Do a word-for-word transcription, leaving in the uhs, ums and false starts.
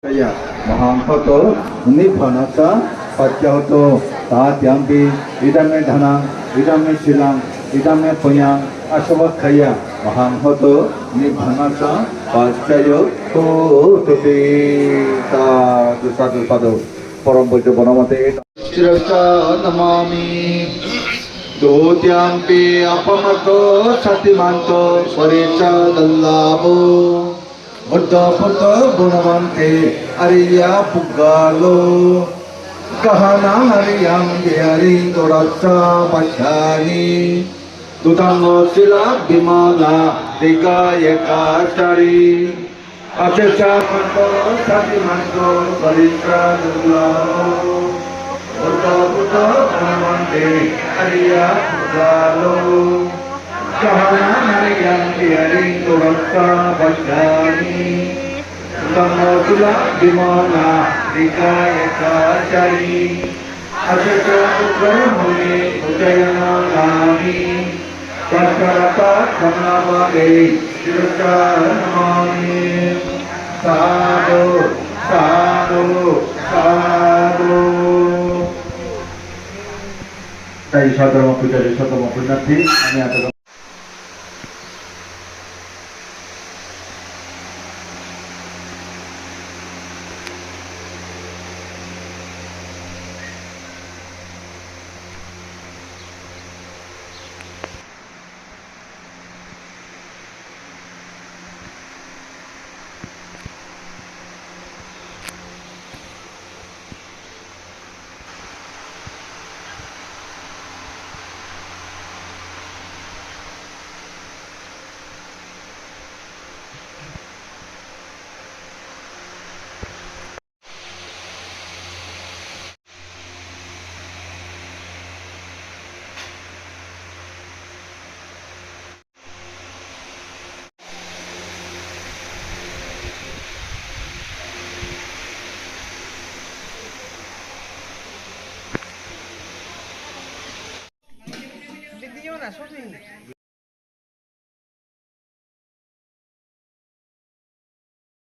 Kaya mahaṃ hotu nibbānassa paccayo hotu. Tatiyampi idampi dhanaṃ idampi sīlaṃ idampi puññaṃ āsavakkhaya mahaṃ hotu nibbānassa paccayo hotu. Sādhu, sādhu, sādhu. Param pujya Bonamante sirasā namāmi. Dutiyampi appamāṇo jātimato parijjadallabho. Buddho buddho Bonamante ariyapuggalo. Gahaṇaṃ hariyaṃ vihāriṃ dūrattha bhajāmi. Duṭṭhaṃ osīlabhimānadikāyikācari. Asesapato jātimato parijjadallabho. Buddho buddho Bonamante ariyapuggalo. Gahaṇaṃ hariyaṃ vihāriṃ dūrattha bhajāmi. Duṭṭhaṃ osīlabhimānadikāyikācari. Asesapuggalo munipuññayo namāmi. Tassa rakkhaṇattheraṃ sirasā namāmi. Sādhu, sādhu, sādhu. Taṃ sādhu namaskāmāmi, sādhu namaskāmāmi.